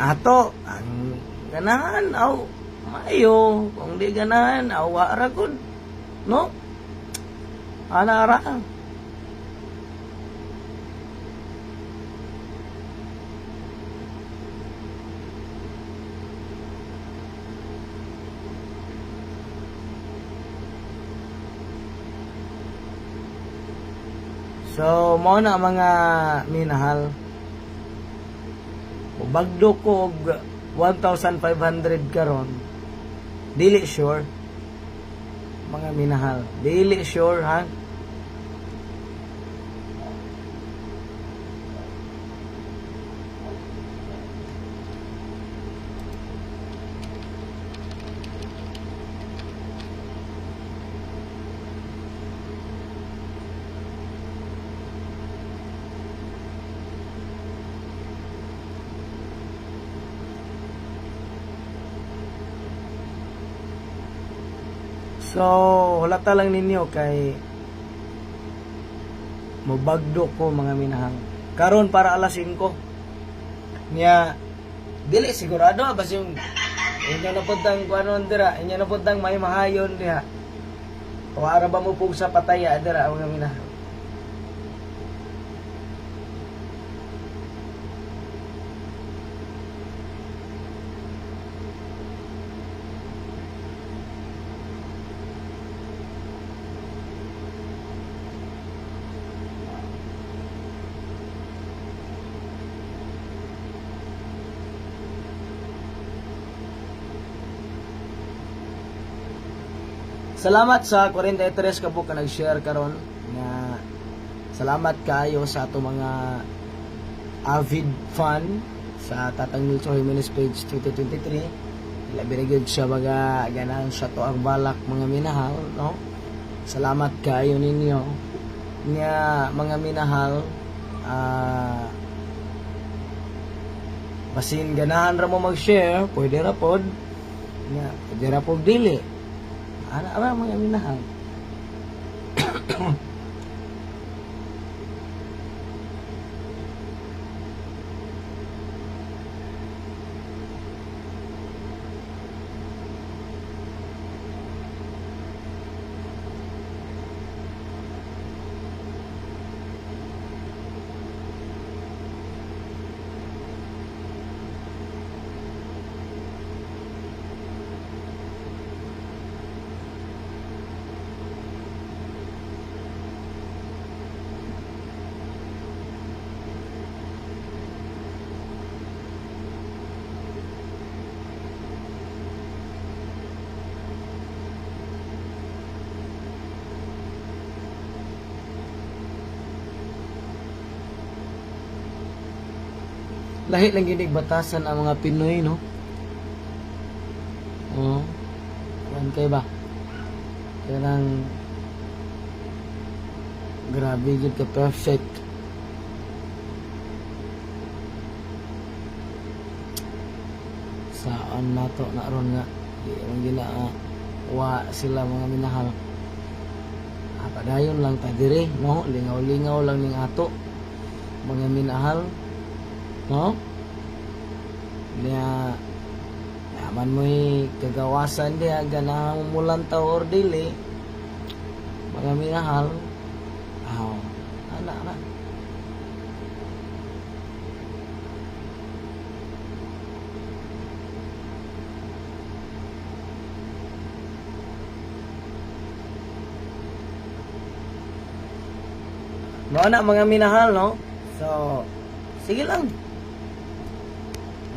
ato ang ganahan aw maayo, kung di ganahan aw wa ra gud, no? Ana ra. So, mao na, mga minahal. Mubagdo ko og 1,500 karon. Dili sure. Mga minahal. Dili sure, ha? So, hulata lang ninyo kay mubagdo ko, mga minahal. Karon para alas 5. Nya dili sigurado bas yung inyo na pud kuanon dira, inyo na pud may mahayon diha. O ara ba mo pug sa pataya dira, mga minahal? Salamat sa 43 ka buok ka nag-share karon nga salamat kaayo sa ato mga avid fan sa Tatang Nilso Jimenez page 2023. Labi na gyud siya mga ganahan sa to ang balak, mga minahal, no? Salamat kaayo ninyo. Nga mga minahal, basin ganahan ra mo mag-share, pwede ra pod. Nga, pwede ra pod dili. Ana ra, mga minahal. Lahi lang ginig batasan ang mga Pinoy, no? Oo. Kuan kay ba? Kanang grabe gid ka perfect. Saan nato na ron nga di man gina wa sila, mga minahal. Padayon lang ta dire, no? Lingaw-lingaw lang ning ato, mga minahal, no? Niya yaman mo'y kagawasan diha, ganahan mo mulantaw or dili, mga minahal. Aw, ana na. Mao na, mga minahal, no? So, sige lang.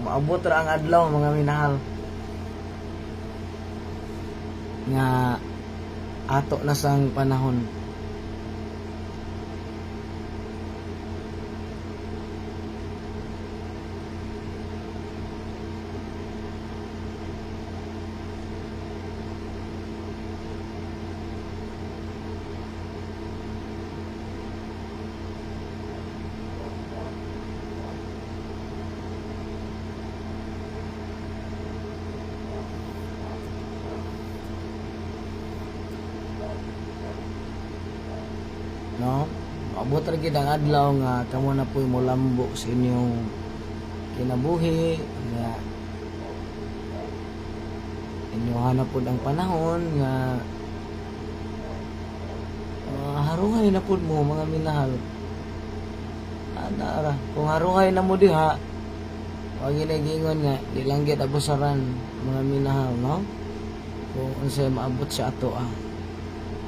Maabot ra ang adlaw, mga minahal, nga ato na sang panahon. No? Maabot ra gid ang adlaw nga kamo na po'y molambo sa inyong kinabuhi nga inyuha na pud ang panahon nga haruhay na pud mo, mga minahal. Ana ra, kung haruhay na mo diha, wag ginagingon nga di lang gid abusaran, mga minahal, no? Kung unsay maabot sa ato,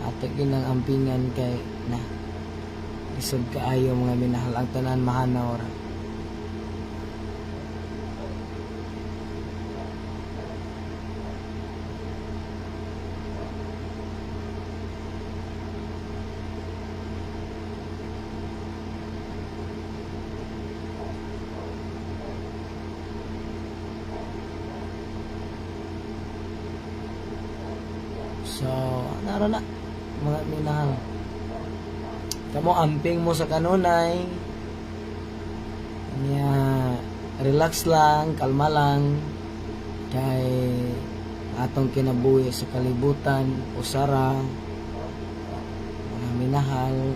ato ginang ampingan kay na lisod kaayo, mga minahal, ang tanan mahanaw ra. So nara na, mga minahal. Kamo, amping mo sa kanunay niya, relax lang, kalma lang, kay atong kinabuhi sa kalibutan usara, mga minahal.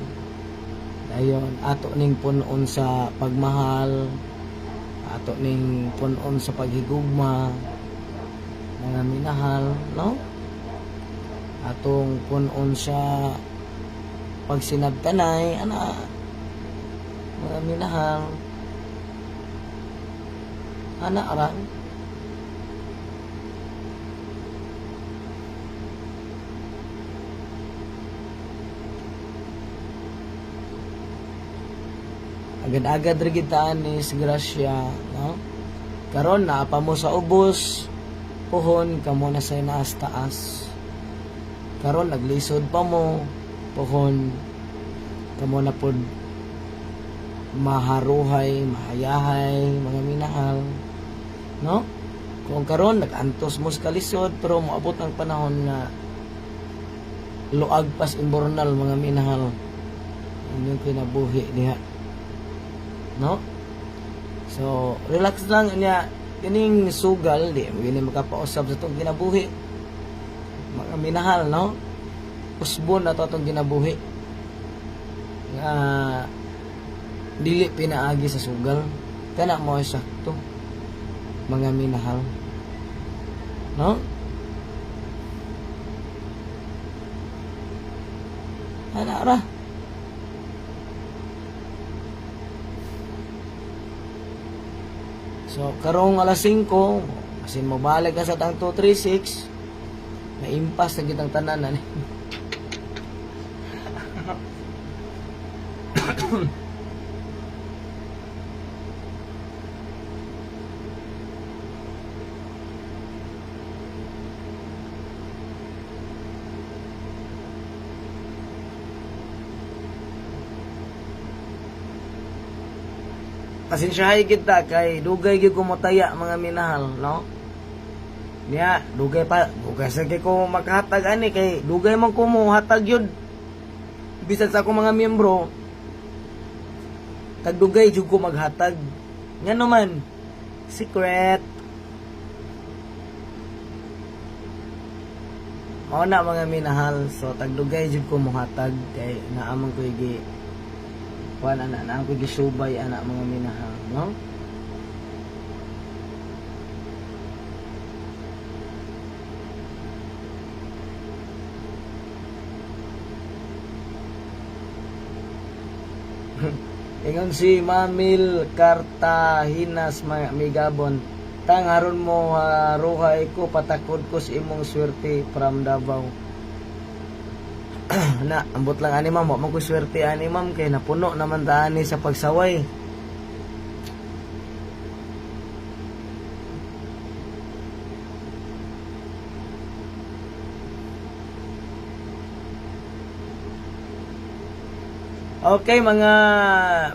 Dayon ato ning punon sa pagmahal, ato ning punon sa paghigugma, mga minahal, no? Atong punon sa pagsinabtanay ana, mga minahal. Ana ra. Agad-agad ra gid ta ani sa grasya, no? Karon naa pa mo sa ubos, puhon kamo na sa naas taas. Karon naglisod pa mo, puhon kamo na pod maharuhay, mahayahay, mga minahal, no? Kung karon nag-antos mo sa kalisod, pero moabot ang panahon nga luag pas imbornal, mga minahal, inyong kinabuhi diha, no? So relax lang niya. Kining sugal di mo gini makapausab sa atong kinabuhi, mga minahal, no? Usbon na to atong kinabuhi nga dili pinaagi sa sugal. Kana mo sakto, mga minahal, no? Ana ra. So karong alas 5 kasi mobalik ka sa tang 236 na impas na kitang tanan na ni. Pasensyahay kita kay dugay gyud ko motaya, mga minahal, no? Niya, dugay pa, dugay sa kay ko makahatag ani kay dugay man ko mo hatag yun. Bisan sa akong mga miyembro, tagdugay jud ko maghatag. Nga naman, secret. Mao na, mga minahal, so tagdugay jud ko mohatag kay naamang ko gi kuan ana, naam ko gisubay ana, mga minahal, no? Ingon si Mamil Cartaginas Migabon, "Tang haron mo haruhay ko, patakod ko sa imong swerte from Davao." Na, ambot lang ani, ma'am, wa man ko swerte ani, ma'am, kay napuno naman ta ani sa pagsaway. Okay, mga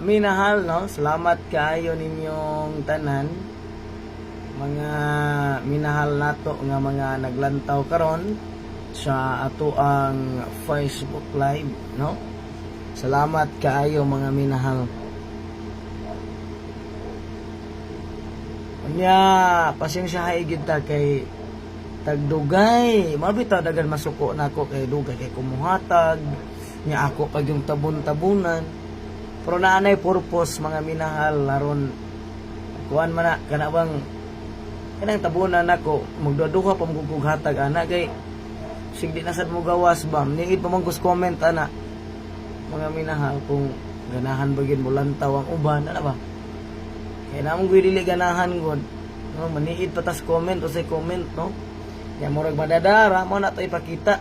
minahal, no? Salamat kaayo ninyong tanan. Mga minahal nato nga mga naglantaw karon sa ato ang Facebook Live, no? Salamat kaayo, mga minahal. Unya, pasensya hay gid ta kay tagdugay. Mabitaw dagan masuko nako kay dugay kay kumuhatag nya ako pag yung tabon-tabunan. Pero naanay purpose, mga minahal, aron Kuan man na kana bang kanang tabunan nako, magduha pa mo hatag ana kay sig di na sad mo gawas ba. Niid pa man kus comment ana, mga minahal, kung ganahan ba gyud mo lantaw ang uban ana ba. Kay namong gyud dili ganahan gud, no? Maniid pa tas comment o say comment, no? Kaya murag madadara mo na to ipakita.